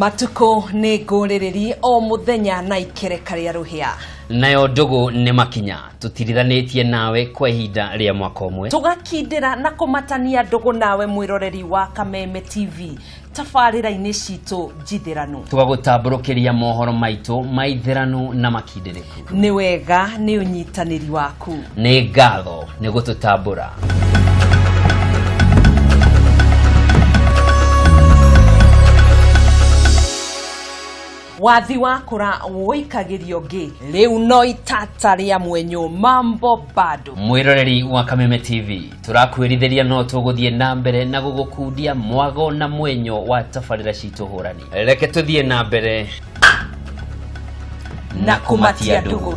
Matukũ nĩ ngũrĩrĩri o mũthenya na ikereka rĩa rũhĩa. Nayo ndũgũ nĩ makinya tũtirithanĩtie nawe kwa ihinda rĩa mwaka ũmwe. Tũgakindĩra na kũmatania ndũgũ nawe mwĩroreri wa Kameme TV tabarĩra-inĩ citũ njithĩranu. Tũgagũtambũrũkĩria mohoro maitũ maithĩranu na makindĩrĩku. Nĩ wega nĩ ũnyitanĩri waku. Nĩ ngatho nĩ gũtũtambũra. Wathi wakũra wũikagĩrio ngĩ rĩu no itata rĩa mwenyũ mambo bado. Mwĩroreri wa Kameme TV, tũrakwĩrithĩria no tũgũthiĩ na mbere na gũgũkundia mwago na mwenyo wa tabarĩra citũ hũrani. Reke tũthiĩ na mbere na kũmatia ndũgũ.